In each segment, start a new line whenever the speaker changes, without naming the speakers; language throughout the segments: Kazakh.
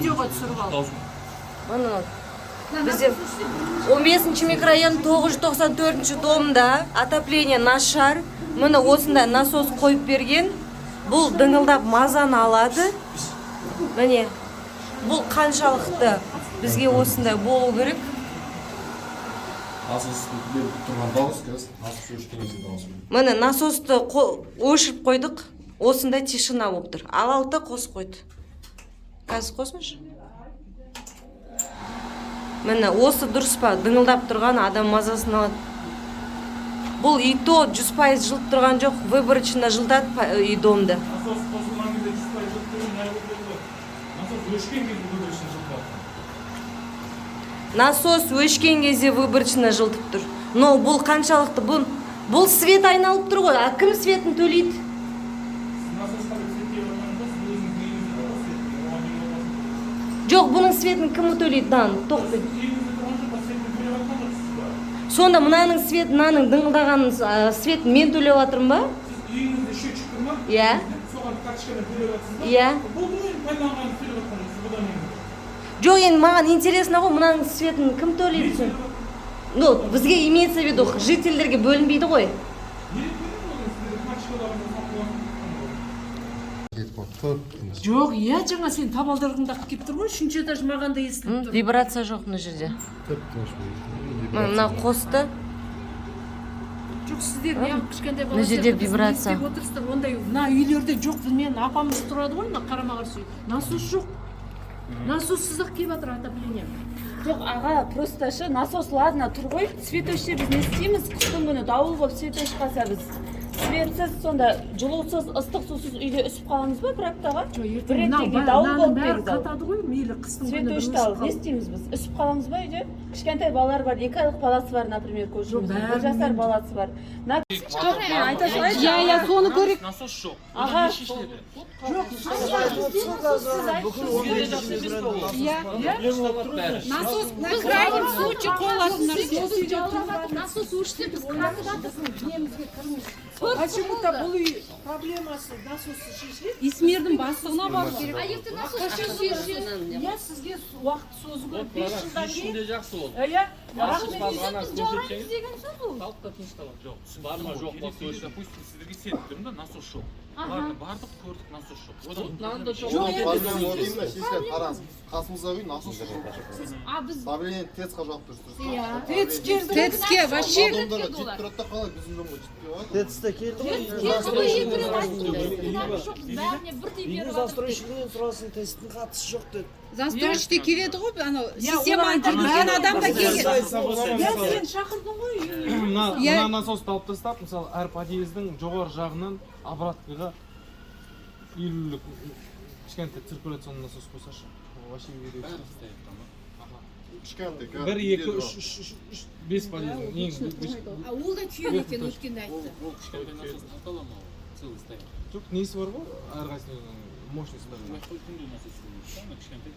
Видеоға түсіріп ал.
Міне, бізде 15 микрорайон, 994 домда отопление нашар. Міне, осындай насос қойып берген. Бұл дыңылдап мазаны алады. Міне, бұл қаншалықты бізге осындай болу керек?
Насос беріп тұрған дауыс, қазір насос өшкен кезде дауыс.
Міне, насосты өшіріп қойдық, осындай тишина болып тұр. Ал алты қосып қойды. Қазір қосыңызшы. Міне, осы дұрыс па? Дыңылдап тұрған адам мазасын алады. Бұл и то 100% жылып тұрған жоқ, выборочно жылытады үй, домды.
Насос қосылған кезде 100% жылып тұрған не болды ғой? Насос өшкен кезде выборочно жылытып жатыр.
Насос өшкен кезде выборочно жылытып тұр. Но бұл қаншалықты? Бұл свет айналып тұр ғой, а кім светін төлейді?
Сіз насосқа бір свет беріп жатқан жоқсыз, сіз өзіңіздің үйіңізде бар ғой свет, оған не болмасын.
Жоқ, бұның светін кім төлейді, мынаның тоқпен?
Сіз үйіңізде тұрған жоқ па, светін төлеп жатқан жоқсыз ба?
Сонда мынаның свет, мынаның дыңылдаған светін мен төлеп жатырмын ба?
Сіз үйіңізде счетчик тұр ма?
Иә.
Соған карточкамен төлеп жатсыз ба?
Иә.
Болды ғой енді, пайдаланғанды төлеп жатқан жоқсыз бұдан енді.
Жоқ, енді маған интересно ғой, мынаның светін кім төлейді сонда? Ну, бізге, имеется в виду, жительдерге бөлінбейді ғой.
Не төлейді ол енді, сіздерде карточкаларыңызды салып қойған ғой.
Кетіп қалды, тып тыныш.
Жоқ, иә, жаңа сен табалдырығыңда келіп тұр ғой, үшінші этаж, маған да естіліп тұр.
Вибрация жоқ мына жерде.
Тып тыныш.
Мына қосты.
Жоқ, сіздер неғып кішкентай бала
Мына жерде
сияқты бізді
вибрация.
не істеп отырсыздар? Ондай мына үйлерде жоқ. Менің апамыз тұрады ғой мына қарама қарсы үй, насос жоқ, насоссыз ақ келіп жатыр отопление.
Жоқ, аға, просто ше, насос ладно тұр ғой, свет өшсе, біз не істейміз? Қыстың күні дауыл болып свет өшіп қалса, біз светсіз, сонда жылусыз, ыстық сусыз үйде үсіп қаламыз ба бір аптаға?
Жоқ,
бір
ертең
реттен
мынау
кейін дауыл
мынаның
болып
бәрі
дегіз ау.
қатады ғой, мейлі қыстың
Свет
күні бір
өшті,
өшіп
ал не
қалды.
істейміз біз? Үсіп қаламыз ба үйде? Кішкентай балалар бар, 2 айлық баласы бар, например, көршіміздің
бәрін
1 жасар баласы бар. Мына жоқ, мен айта салайыншы.
Иә, соны көрейік.
Насос жоқ.
Аға.
Не шешіледі?
Иә, насос на крайнем случае қойылатын нәрсе.
Насос өшсе, біз қатып жатырмыз, немізге кірміз.
Почему то бұл үй проблемасы насоссыз шешіледі.
Исмердің бастығына бару керек.
А ертең насос өшсе?
Иә, сізге уақыт созу керек, 5 жылдан кейін.
Де жақсы ол.
Иә, рахмет.
Біз жаураймыз деген сөз ол.
Халық та тынышталады. Жоқ, бар ма, жоқ па,
Келесі, допустим, сіздерге сеніп тұрмын да, насос жоқ. Ладно, бардық, көрдік, насос жоқ. Одан
Мынаны да жоқ.
Проблема вот именно шешіледі, қараңыз, қасымыздағы үй насос жоқ.
А біз
Давление ТЭЦ-қа жауап тұрсыз.
Иә.
ТЭЦ келді.
ТЭЦ-ке вообще.
Адамдарға жетіп тұрады да, қалай біздің домға жетпей қалады?
ТЭЦ-те келді ғой.
Келді ғой, екі рет айтты ғой, біздің кінәміз жоқ, біз бәріне бірдей
Үйдің
беріп жатырмыз деп.
застройщигінен сұрасын, ТЭЦ-тің қатысы жоқ деді.
Застройщик те келеді ғой, анау
Иә,
системаны
олар
жүргізген адам да келген.
Иә, сен шақырдың ғой үйіңе.
Мына
Иә.
мына насосты алып тастап, мысалы, әр подъездің жоғары жағынан обраткаға 50-лік кішкентай циркуляционный насос қойсашы, вообще береді.
Кішкентай.
Бір, екі, үш, үш, үш, үш, бес подъездің ең
А ол да күйеді екен, өткенде айтты.
Кішкентай насос тарта ала ма ол? Целый стояк.
Жоқ, несі бар ғой, әрқайсысының мощности бар.
Күнде насос істейді. Ана кішкентай.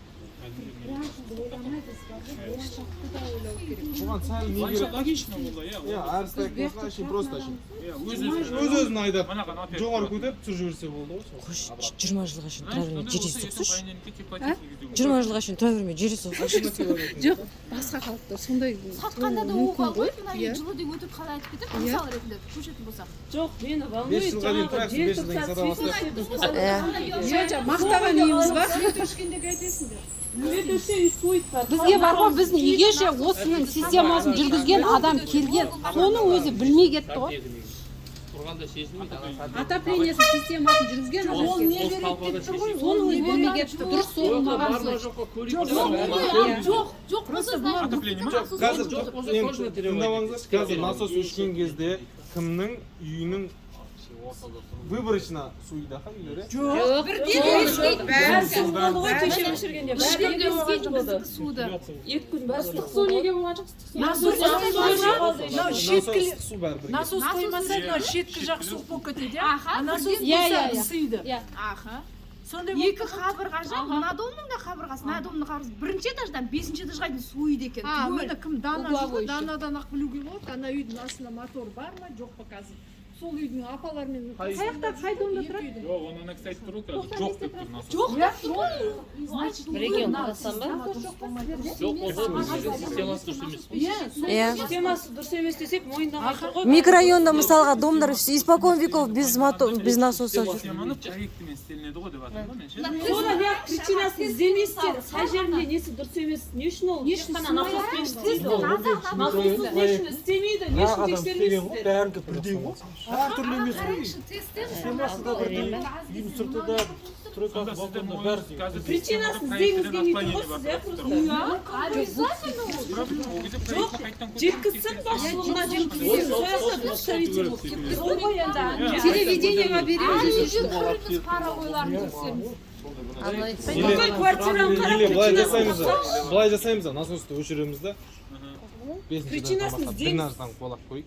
Ойламай, біз болашақты да ойлау керек.
Бұған сәл не
Логично,
керек?
логично ол да, иә.
Иә, әр стояк болса, әшейін просто әшейін
Иә, өз
өз өзін айдап
Мынаған опять
жоғары көтеріп түсіріп жіберсе болды ғой сол.
Қойшы, 20 жылға шейін тұра бермей, жер соқсайшы.
А?
20 жылға шейін тұра бермей, жер соқсайшы.
Жоқ, басқа халықтар сондай
Сатқанда да
мүмкін
обал
ғой.
ғой, мына үй
Иә.
жылы деп өтірік қалай айтып кетеді, мысал ретінде көшетін болсақ.
Жоқ, мені
5
волнует
жылға дейін
жаңағы
тұрасың,
жел
5 жылдан кейін
тұрса,
сата
свет
бастайсың.
өшсе, біз
Иә.
Иә, жаңа мақтаған үйіміз бар.
Свет өшкенде қайтесіңдер?
Свет өшсе, үй суиды бар.
Бізге бар ғой, біздің үйге ше, осының системасын жүргізген адам келген, соның өзі білмей кетті ғой.
Тұрғанда сезілмейді. Ана
Отоплениесі системасын жүргізген адам
Ол
келген.
не береді деп тұр ғой.
Соның өзі білмей кетті, дұрыс соғылмаған.
Бар ма, жоқ па, көрейік.
Жоқ, жоқ болса, значит,
Отопление ма?
насос
Қазір
жоқ болса,
енді
точно требовать.
тыңдап қазір насос өшкен кезде кімнің үйінің выборочно суиды аха үйлер, иә?
Жоқ.
Бірден өшпейді.
Бәрі суық болды ғой кеше өшіргенде, бәрі
Ешкім де
суық
өшпейді
болды.
біздікі суды.
2 күн бәрі ыстық су неге болған жоқ? Ыстық су
Насос қоймаса, мынау
Насос,
шеткі
ыстық су бәрі бірге.
Насос қоймаса, мынау шеткі жақ суық болып кетеді, иә.
Аха,
А насос
бірден.
Иә,
қойса,
иә, иә.
ысиды.
Аха.
Сондай.
Екі қабырға жақ, мына домның да қабырғасы, мына домның қабырғасы, бірінші этаждан бесінші этажға дейін суиды екен.
А,
Түгел.
міне, кім Дана
Угловой
жүр, Данадан ақ білуге болады, ана үйдің астында мотор бар ма, жоқ па қазір. Сол үйдің апаларымен.
Қай жақта, қай домда тұрады?
Жоқ, оны ана кісі айтып тұр ғой қазір, жоқ деп тұр насос.
Жоқ деп тұр ғой. Значит,
Бір екеуін
мына
қарасам ба?
система дұрыс болмай тұр.
Жоқ болса, бұл жерде системасы дұрыс емес қой.
Иә, сол.
Иә.
Системасы дұрыс емес десек, мойындамай тұр ғой.
Микрорайонда, мысалға, домдар испокон веков без мотор, без насоса жүр.
Системаны проектімен істелінеді ғой деп жатырмын ғой мен ше.
Соны неғып причинасын іздемейсіздер? Қай жерінде несі дұрыс емес, не үшін ол тек қана насоспен істейді? Насоссыз не үшін істемейді, не үшін тексермейсіздер?
Бәрінікі бірдей ғой, әртүрлі емес қой. Системасы да бірдей, үйдің сырты да,
Сонда
стройкасы,
сіздер
балконда
мойын
бәрі.
қазір
Причинасын іздегіңіз келмей тұр ғой сіз, иә, просто.
Обязательно ол.
Ол кезде проектті қайтадан көтеріп
Жеткізсін, басшылығына жеткізсін, сол жақта представитель болып кетті.
Сол ғой енді.
Телевидениеға береміз.
Ана үйге кіреміз, паровойларын тексереміз.
Бүкіл квартираны қарап,
Или былай
причинасын
жасаймыз да,
тапсаңшы.
былай жасаймыз да, насосты өшіреміз да, бесінші
Причинасын
этаждан бастап
іздеңіз.
дренаждан қуалап қояйық.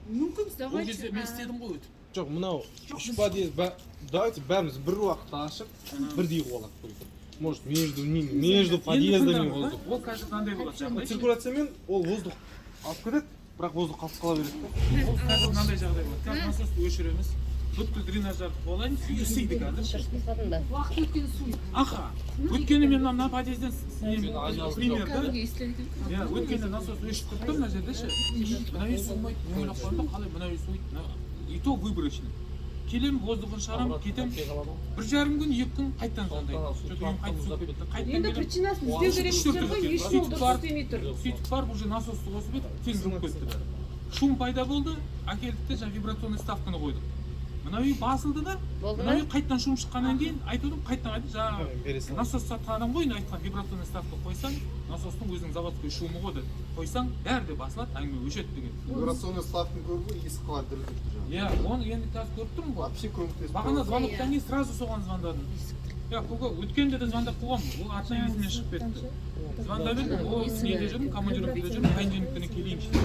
Мүмкін.
Ол кезде мен істедім ғой өтіп.
Жоқ, мынау үш подъезд, давайте бәріміз бір уақытта ашып, бірдей қуалап қояйық. Может, между ними, между подъездами воздух.
Ол қазір мынандай болады жағдай.
Циркуляциямен ол воздух алып кетеді, бірақ воздух қалып қала береді да.
Ол қазір мынандай жағдай болады. Қазір насосты өшіреміз. Бүткіл дренаждарды қуалаймыз, үй ысиды қазір.
Уақыт өткен суиды.
Аха. Өткені мен мына подъезден пример да. Иә, өткенде насос өшіп тұрды да мына жерде ше. Мына үй суымайды. Мен ойлап қалдым да, қалай мына үй суиды? И то выборочно. Келем, воздухын шығарамын, кетемін. 1,5 күн, 2 күн қайтадан звондаймын. Что-то үйім қайтып суып кетті. Қайтадан
Енді
келемін.
причинасын іздеу керексіздер ғой, не үшін ол дұрыс істемей тұр?
Сөйтіп барып уже насосты қосып едік, тең жүріп кетті бәрі. Шум пайда болды, әкелдік те жаңа вибрационный вставканы қойдық. Мына үй басылды да,
Болды
мына
ма?
үй қайтадан шум шыққаннан кейін айтып отырмын, қайтадан айтып жаңағы
Бере саламын.
насос сатқан адам ғой енді айтқан, вибрационный ставка қойсаң, насостың өзінің заводской шумы ғой деді. Қойсаң, бәрі де басылады, әңгіме өшеді деген.
Вибрационный вставканы көріп ғой, есік қалай дірілдеп тұр жаңағы.
Иә, оны енді қазір көріп тұрмын ғой.
Вообще көмектесіп.
Бағана звоноктан кейін сразу соған звондадым. Иә, көке, өткенде де звондап қойғанмын, ол атынан есімнен шығып кетті. Звондап едім, ол неде жүрмін, командировкада жүрмін, понедельник күні келейінші деп.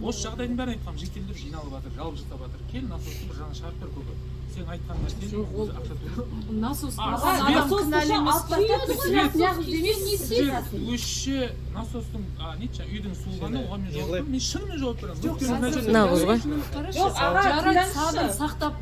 Осы жағдайдың бәрін айтқанмын, жительдер жиналып жатыр, жалоб жасап жатыр. Кел, насосты бір жағын шығарып бер, көке. Сен айтқан нәрсені
Жоқ, ол
өзі ақша төлейді.
Насос
А,
алған
свет-
адам
Насосты
кінәлі
ше
емес.
алып тастап, причинасын неғып іздемейсіз?
Свет өшсе, насостың, не жаңа үйдің суығаны, оған мен жауап беремін. Мен шынымен жауап беремін. Өйткені мына жерде
Мына қыз ғой.
Қарашы,
Жоқ, аға,
жарайды,
тыңдаңызшы.
сабыр сақтап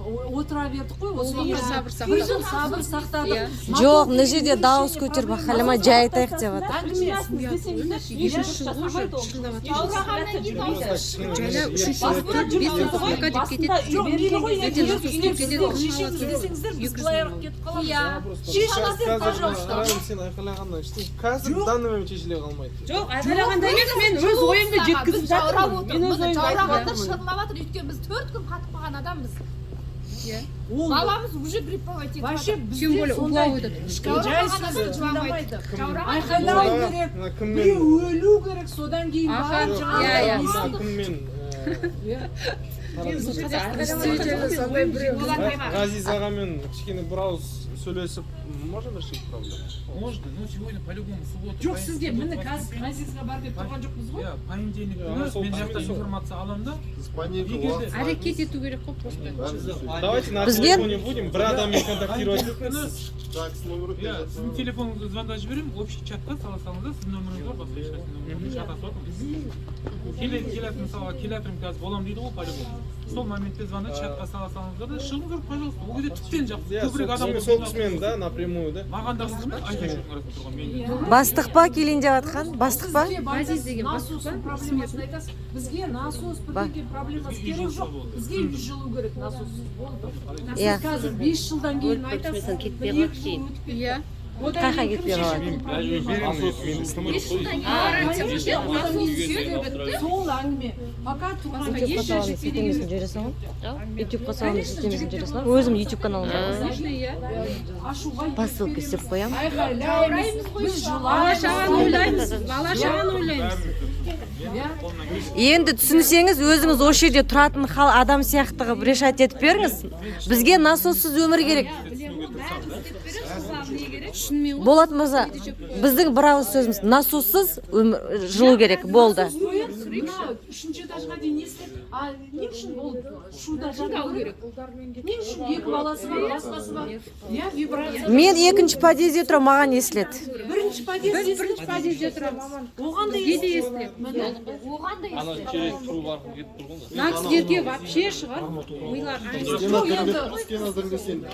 отыра бердік қой осы
Өмір
уақытқа.
сабыр
Бір
сақтадық.
жыл сабыр сақтадық.
Жоқ, мына жерде дауыс көтеріп айқайламай, жай айтайық деп жатыр.
Причинасын іздесеңіздер, не үшін дұрыс жасамайды ол?
Жаурағаннан кейін дауыс
Жайлау үшінші,
Басында
төрт, бес
жүрсіз ғой,
пока деп
басында
кетеді.
үй
Жоқ, мейлі ғой,
берген
енді
Ертең
егер
насос
үйлер
кетеді,
сіздер
кім
шешеміз
алады?
десеңіздер, біз
200
былайырақ
мың.
кетіп қаламыз.
Иә.
Шешіңіздер, пожалуйста.
Сен айқайлағаннан ештеңе қазір в данный момент шешіле қалмайды.
Жоқ, айқайлағанда емес, мен өз ойымды жеткізіп жатырмын. Мен өз ойымды
Жаурап
айтып
жатыр,
жатырмын.
шырылдап жатыр, өйткені біз 4 күн қатып қалған адамбыз.
Ол
Баламыз уже грипповать етіп
вообще
жатыр.
Тем
бізде
более
сондай
угловой да.
жай сөзді тыңдамайды. Айқайлау керек,
Мына кіммен
біреу өлу керек, содан кейін
Аха,
барып
иә,
жаңағы
иә.
мына кіммен Ғазиз ағамен кішкене бір ауыз сөйлесіп, можно решить проблему?
Можно, но сегодня по-любому суббота.
Жоқ, сізге міне қазір Ғазизға бар деп тұрған жоқпыз ғой.
Иә, понедельник
Иә,
күні
сол
мен жақта
сол.
информация аламын да.
Біз понедельник
Егер де-
уақыт
Әрекет ету керек қой просто.
Давайте на
Бізге-
телефоне будем, бір адаммен контактировать етіңіз.
Жақсы номері.
Иә, сіздің телефоныңызды звондап жіберемін, общий чатқа сала салыңыз да, сіздің нөміріңіз бар, басқа ешқайсының нөмірі жоқ, шатасып жатырмыз. Келе мысалға, келе жатырмын қазір боламын дейді ғой по-любому. Сол моментте звондап чатқа сала салыңыздар да, шығыңыздар, пожалуйста. Ол кезде тіптен жақсы.
Иә,
Көбірек адам
сол кісімен да, напрямую да.
Маған да қызық емес, айта жүрдің арасында тұрған мен.
Бастық па келейін деп жатқан? Бастық па?
Сізге
Ғазиз деген
насостың
бастық па?
проблемасын айтасыз. Бізге насос бірдеңе проблемасы
Үй
керек
жылы
жоқ.
болды.
Бізге үй жылу керек, насоссыз болды.
Иә.
Сіз қазір 5 жылдан кейін айтасыз,
кетпей
1-2
қалады
жыл
кейін.
өтіп кетті.
Иә.
Одан
Қайқа
кейін кім
кетпей қалады?
шешеді бұл проблеманы?
Гарантия
Одан кейін бітті. Сол әңгіме. Пока тұрған
Ютубқа саламын, сілтемесін жібере саламын. Ютубқа саламын, сілтемесін жібере саламын. Өзім ютуб каналым бар.
Конечно, иә.
Ашуға
Посылка істеп қоямын.
Айқайлаймыз, біз
Бала шағаны
жылаймыз.
ойлаймыз. Бала шағаны ойлаймыз.
Енді түсінсеңіз, өзіңіз осы жерде тұратын хал адам сияқты қылып решать етіп беріңіз. Бізге насоссыз өмір керек.
Шынымен ғой.
Болат мырза, біздің бір ауыз сөзіміз: насоссыз өмір, жылу керек болды.
Мына үшінші этажға дейін не істеп, а не үшін ол шуда жату керек? Не үшін екі баласы бар, басқасы бар? Иә, вибрация.
Мен екінші подъезде тұрамын, маған естіледі.
Бірінші Бірінші подъезд.
Біз бірінші подъезде тұрамыз.
Оған да
Бізге де
естіледі.
естіледі.
Міне.
Оған да
Ана
естіледі.
через труба арқылы кетіп тұр ғой.
Мына кісілерге вообще шығар милары.
Стена дірілдеп, стена дірілдесе енді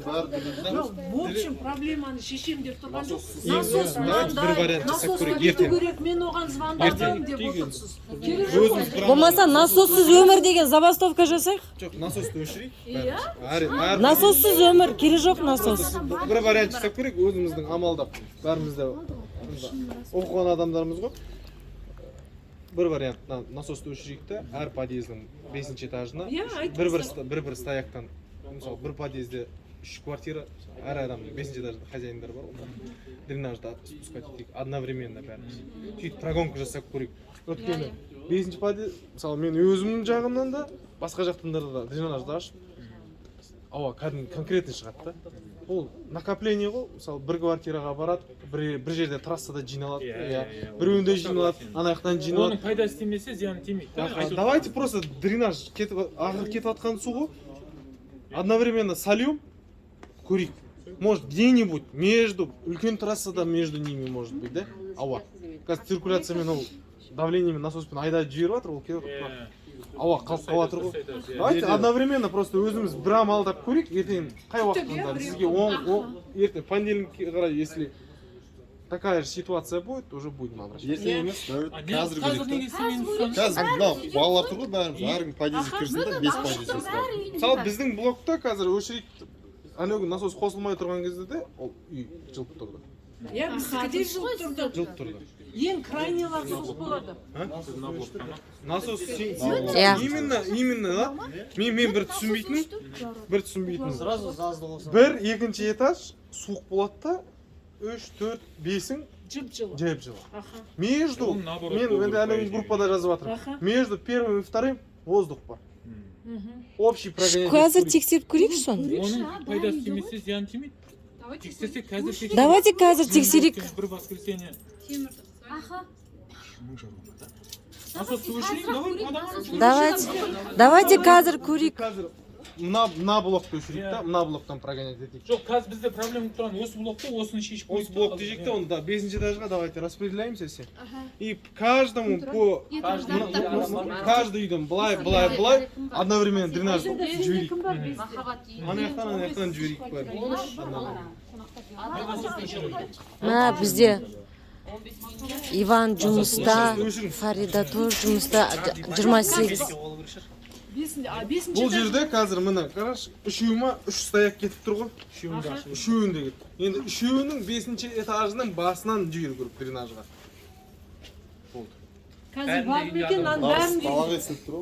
бәрі дірілдейді.
Жоқ, в общем, проблеманы шешем деп тұрған жоқ.
Енді
Насос
давайте бір
мынандай,
вариант жасап
насосты
көрейік
бүйту
ертең.
керек, мен оған звондадым деп отырсыз. Керек жоқ
Өзіміз
қой.
бір
Болмаса, насоссыз өмір деген забастовка жасайық.
Жоқ, насосты өшірейік.
Иә.
Әр
Насоссыз өмір керек жоқ, насос.
Бір вариант жасап көрейік өзіміздің амалдап. Бәріміз де оқыған адамдармыз ғой. Бір вариант: мына насосты өшірейік та, әр подъездің бесінші этажына
Иә, айтып
бір бір бір стояктан, мысалы, бір подъезде үш квартира, әр адамның бесінші этажда хозяиндар бар ғой, дренажды спускать етейік одновременно бәріміз. Сөйтіп прогонка жасап көрейік. Өйткені бесінші подъезд, мысалы, мен өзімнің жағымнан да, басқа жақтан да дренажды ашып, ауа кәдімгі конкретно шығады да. Ол накопление ғой. Мысалы, бір квартираға барады, бір жерде, трассада жиналады, иә, біреуінде жиналады, ана жақтан жиналады.
Оның пайдасы тимесе, зияны тимейді да.
Аха, давайте просто дренаж кетіп, ағып кетіп жатқан су ғой, одновременно сольем, көрейік. Может, где нибудь между үлкен трассада, между ними может быть да. Ауа қазір циркуляциямен, ол давлениемен, насоспен айдап жіберіп жатыр, ол кетіп жатыр, бірақ ауа қалып қалып жатыр ғой. Давайте одновременно просто өзіміз бір амалдап көрейік. Ертең қай уақытта сізге оң, ертең понедельникке қарай, если такая же ситуация будет, уже будем обращаться.
Ертең емес, Дәулет,
А, не,
қазір
қазір
көрейік
неге
та.
істемейміз?
Қазір мынау балалар тұр ғой, бәріміз әркім подъездге кірсін да, бес подъезд сразу.
Мысалы, біздің блокта қазір өшірейік, анау күні насос қосылмай тұрған кезде де ол үй жылып тұрды.
Иә, біздікі де жылып тұрды.
Жылып тұрды.
Ең крайнилар суық болады.
Насос
Иә.
Именно да. Мен бір түсінбейтінім
Сразу жазды қосып.
бір екінші этаж суық болады да, үш, төрт, бесің
Жып жылы.
жеп жылы. Между
Ол наоборот
мен
болу
енді
керек,
әлі
по идее.
группада жазып жатырмын, между первым и вторым воздух бар, общий прогонять.
Қазір тексеріп көрейікші соны.
Оның пайдасы тимесе, зияны тимейді. Тексерсек, қазір тексерейік.
Давайте қазір тексерейік.
Бір воскресенье
Аха.
Насосты өшірейік, давай адам.
Давайте қазір көрейік.
Қазір мына блокты өшірейік та, мына блоктан прогонять етейік.
Жоқ, қазір бізде проблема болып тұрған осы блокта, осыны шешіп
Осы блокты жейік те, оны да, бесінші этажға давайте распределяемся все и каждому по каждый үйден былай, былай, былай одновременно дренаж жіберейік.
Кім бар бесте?
Ана жақтан, ана жақтан жіберейік бәрін.
Мына бізде Иван жұмыста, Фарида тоже жұмыста, 28.
Бесінде, а бесінші
Бұл
этаж.
жерде қазір, міне, қарашы, үшеуі ма, үш стояк кетіп тұр ғой, үшеуінде кетті. Енді үшеуінің бесінші этажының басынан жіберу керек дренажға, болды.
Қазір бар ма екен мынаның бәрін?
Далаға естіліп тұр ғой.